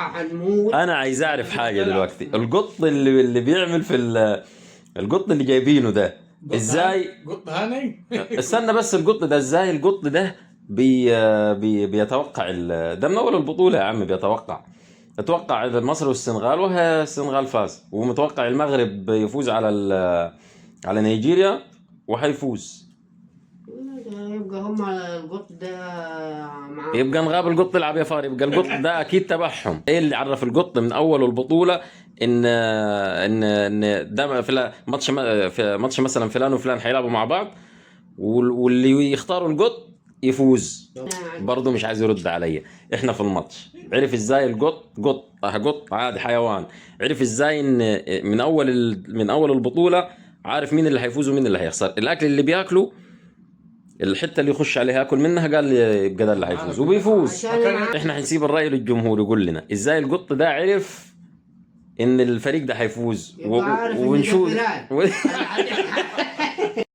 حنموت. انا عايز اعرف حاجة دلوقتي، القط اللي بيعمل في القط اللي جايبينه ده ازاي؟ قط هاني. استنى بس، القط ده ازاي؟ القط ده بي بي بيتوقع ده من اول البطولة يا عم بيتوقع. اتوقع مصر والسنغال، وها السنغال فاز، ومتوقع المغرب يفوز على على نيجيريا وحيفوز. يبقى هم القط ده معاهم. يبقى نغاب القط يلعب يا فار، يبقى القط ده اكيد تبعهم. ايه اللي عرف القط من اول البطولة ان ده في ماتش، في ماتش مثلا فلان وفلان حيلعبوا مع بعض، واللي يختاروا القط يفوز؟ برضه مش عايز يرد عليا. احنا في الماتش عرف ازاي القط، قط قط عادي حيوان، عرف ازاي ان من اول البطولة عارف مين اللي هيفوز ومين اللي هيخسر؟ الاكل اللي بياكله، الحتة اللي يخش عليها ياكل منها، قال لي يبقى ده اللي هيفوز وبيفوز. عشان احنا هنسيب الراي للجمهور يقول لنا ازاي القط ده عرف ان الفريق ده هيفوز. يبقى عارف إن ده ونشوف فلان.